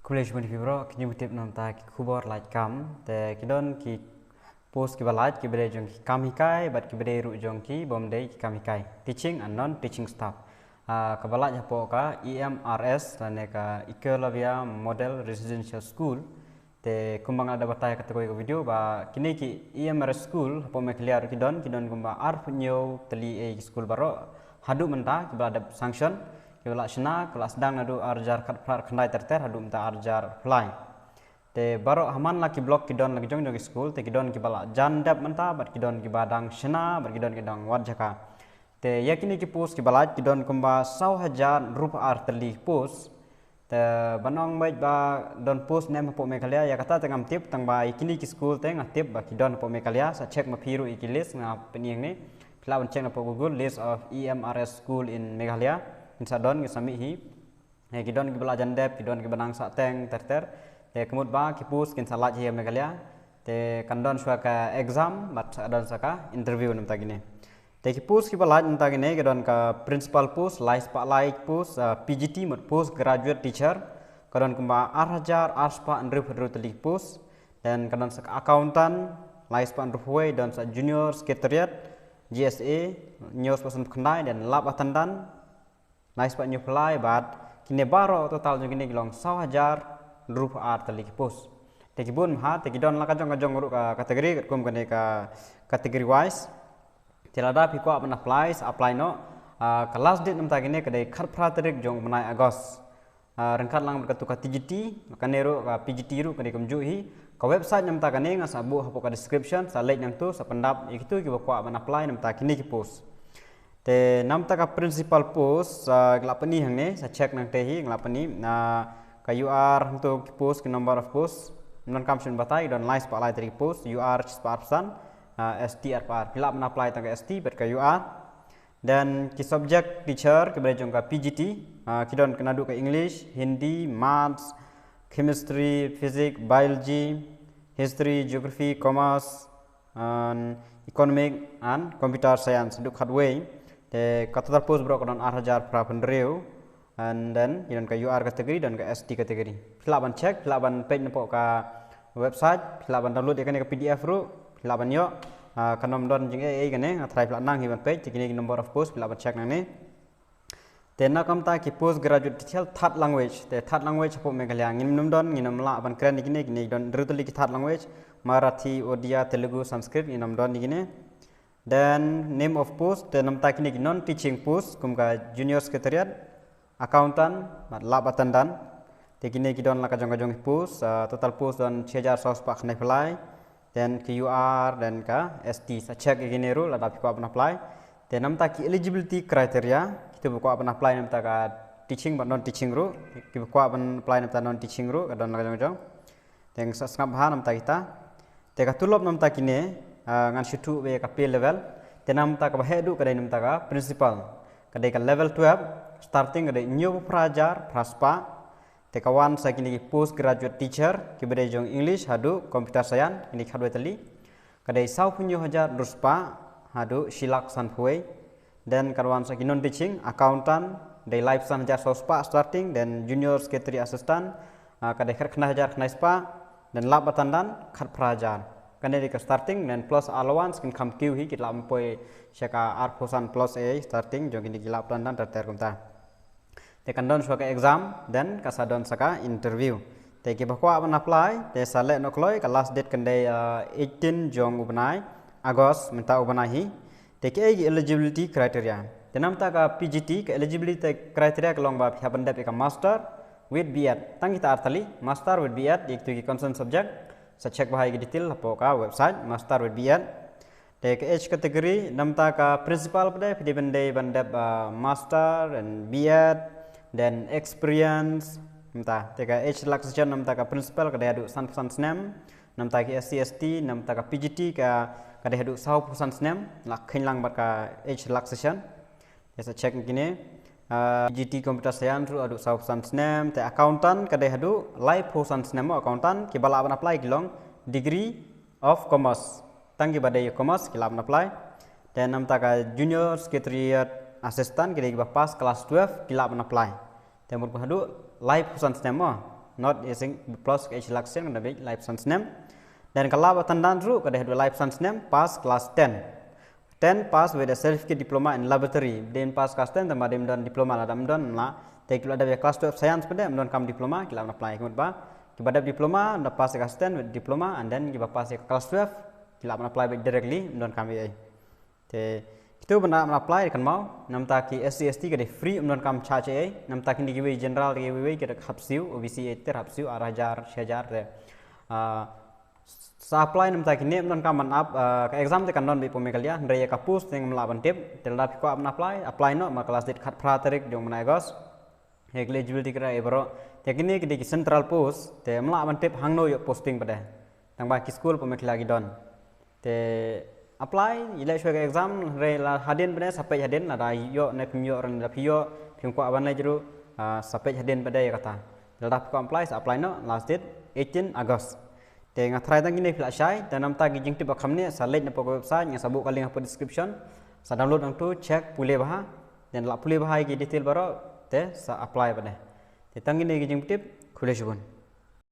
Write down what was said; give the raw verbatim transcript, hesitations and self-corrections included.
Khublei shibun ïa phi baroh, kine mynta ki tip namar ki khubor lait kam, te ki don ki post kiba lait, kiba dei jong ki kam hikai bad kiba dei ruh jong ki bym dei ki kam hikai, teaching and non teaching staff. Ah, kaba lait hapoh ka E M R S lane ka Ekalavya Model Residential School. Te kumba nga la batai ha kata ka video ba kine ki E M R S school hapoh Meghalaya ruh ki don, ki don kumba arphew hynñiew tylli, eh, ki school baroh haduh mynta kiba la dep sanction, kiba la shna, kiba la sdang naduh ar hajar khatphra khyndai ter ter haduh mynta ar hajar arphew lai. Te baroh ha man la ki block ki don la ki jong jong ki school, te ki don kiba la jan dep mynta bad ki don kiba dang shna bad ki don kiba dang wad jaka. Te ïa kine ki post kiba lait ki don kumba saw hajar hynriewphew ar tylli post. Te ban ong beit ba don post ne em hapoh Meghalaya, ïa kata te ngam tip, tang ba ïa kine ki school te nga tip ba ki don hapoh Meghalaya. Sa check ma phi ruh ïa ki list nga pyni hangne. Phi lah ban check napoh Google, list of E M R S school in Meghalaya. Ngin sa don, ngin sa mih hi. Eh, ki don kiba la jan dep, ki don kiba nang sah teng ter ter. Te ka mut ba ki post kin sa lait hi ha Meghalaya. Te kan don shuwa ka exam bad sa don sa ka interview namar kine. Te ki post kiba lait namar kine, ka don ka principal post lai spah lai post, ah, P G T mut post graduate teacher, ka don kumba ar hajar ar spah hynriewphew hynriew tylli post. Then ka don sa ka accountant lai spah hynriewphew wei, don sa junior secretariat, G S A, hynñiew spah sanphew khyndai, then lab attendant, lai spah hynñiewphew lai bad kine baroh total jong kine ki long saw hajar hynriewphew ar tylli ki post. Te ki bun bha, te ki don la ka jong ka jong ruh ka category, katkum kane ka category wise. Te lada phi kwah ban apply, sa apply noh. Ah, ka last date namar kine ka dei khatphra tarik jong u bnai August. Ah, ryngkat lang bad katu ka T G T, kane ruh ka P G T ruh ka dei kumjuh hi. Ka website namar kane nga sa buh hapoh ka description, sa leit nangtu, sa pyndap ïa kitu kiba kwah ban apply namar kine ki post. Te namar ka principal post, ah, nga la pyni hangne, sa check nangta hi, nga la pyni, ah, ka U R hangtu ki post, ki number of post, ngan kam shu batai, don lai spah lai tylli ki post, U R shi spah arphew san, ah, S T arphew ar. Phi lah ban apply tang ka S T bad ka U R. Then ki subject teacher kiba dei jong ka P G T, ah, ki don naduh ka English, Hindi, Maths, Chemistry, Physics, Biology, History, Geography, Commerce, and Economic and Computer Science, haduh khatwei. Te ka total post baroh ka don ar hajar phra phew hynriew. And then ki don ka U R category, don ka S T category. Phi lah ban check, phi lah ban peit napoh ka website, phi lah ban download ïa kane ka P D F ruh, phi lah ban ïoh. Ah, kan ym don jingeh ei kane, nga tharai phi lah nang hi ban peit, te kine ki number of post, phi lah ban check nangne. Te na kumta ki post graduate teacher third language, te third language hapoh Meghalaya ngin ym don, ngin ym lah ban kren ïa kine, kine don hynriew tylli ki third language, Marathi, Odia, Telugu, Sanskrit, ngin ym don ïa kine. Then name of post, te namar kine ki non teaching post, kum ka junior secretariat, accountant, bad lab attendant. Te kine ki don la ka jong ka jong ki post, ah, total post don shi hajar saw spah khyndaiphew lai. Then ka U R, then ka S T, sa check ïa kine ruh lada phi kwah ban apply. Te namar ki eligibility criteria, kitu ba kwah ban apply namar ka teaching bad non teaching ruh, kiba kwah ban apply namar non teaching ruh, ka don la ka jong ka jong. Te sa sngap bha namar kita. Te ka tulop namar kine, ah, ngan shu thoh beit ka pay level. Te namar kaba heh duh ka dei namar ka principal. Ka dei ka level twelve, starting ka dei hynñiewphew phra hajar phra spah. Te ka wan sa kine ki post graduate teacher, kiba dei jong English haduh Computer Science, kine ki khatwei tylli. Ka dei sawphew hynñiew hajar hynriew spah haduh shi lak sanphew wei. Then ka wan sa ki non teaching, accountant, dei laiphew san hajar saw spah starting, then junior secretary assistant, ah, ka dei khatkhyndai hajar khyndai spah, then lab attendant, khatphra hajar. Kane dei ka starting, then plus allowance kin kham kiew hi, ki lah ban poi sha ka arphew san plus ei starting, jong kine ki lab attendant ter ter kumta. Te kan don shuwa ka exam, then ka sa don sa ka interview. Te kiba kwah ban apply, te sa leh noh kloi, ka last date kan dei, ah, eighteen jong u bnai August, mynta u bnai hi. Te kiei ki eligibility criteria. Te namar ka P G T, ka eligibility criteria ka long ba phi hap ban dep ïa ka master with B Ed. Tang kita ar tylli, master with B Ed, ïa kitu ki concerned subject. Sa check bha ïa ki detail hapoh ka website, master with B Ed. Te ka age category, namar ka principal pat, phi dei ban dei ban dep, ah, master and B Ed, then experience. Namar te ka age relaxation, namar ka principal ka dei haduh sanphew san snem. Namar ki S C S T, namar ka P G T ka, ka dei haduh sawphew san snem, la kheiñ lang bad ka age relaxation. Ïa sa check kine. Ah, P G T Computer Science ruh haduh sawphew san snem, te accountant ka dei haduh laiphew san snem mo accountant, kiba lah ban apply ki long degree of commerce. Tang kiba dei commerce ki lah ban apply. Te namar ka junior secretariat assistant ki dei kiba pass class twelve ki lah ban apply. Te mut haduh laiphew san snem mo. Not using plus ka age relaxation, kan da beit laiphew san snem. Then ka la ba tang don ruh ka dei haduh laiphew san snem, pass class ten. Ten pass with a certificate diploma in laboratory. Dei pass class ten, tangba dei ym don diploma, lada ym don la. Te ki la dep ïa class twelve science pat de, ym don kam diploma, ki lah ban apply, ka mut ba kiba dep diploma, da pass ïa class ten with diploma, and then kiba pass ïa class twelve, ki lah ban apply beit directly, ym don kam ei ei. Te kito ba lah ban apply kan mut, namta ki S C S T ka dei free, ym don kam charge ei ei. Namta kine kiwei general, kiwei kiwei ki da hap siew, O B C ei ter hap siew, ar hajar, shi hajar te. Ah, sa apply namta kine, ym don kam ban ap, ah, ka exam te kan don beit hapoh Meghalaya, hynrei ïa ka post te ngam lah ban tip. Te lada phi kwah ban apply, apply noh, namar ka last date khatphra tarik jong u bnai August. Ïa ki eligibility criteria baroh. Te kine ki dei ki central post, te ym lah ban tip hangno ïoh posting pat de. Tangba ki school hapoh Meghalaya ki don. Te apply, ïaleh shuwa ka exam, hynrei la hadien pat de, sa peit hadien, lada ïoh ne phim ïoh, lada phi ïoh, phim kwah ban leit ruh, ah, sa peit hadien pat de ïa kata. Lada phi kwah apply, sa apply noh, last date eighteen August. Te nga tharai tang kine phi lah shai, te namta ki jingtip ba kham ne, sa leit na pdeng ka website, nga sa buh ka link hapoh description, sa download nangtu, check, pule bha, then lah pule bha ïa ki detail baroh, te sa apply pat de. Te tang kine ki jingtip, khublei shibun.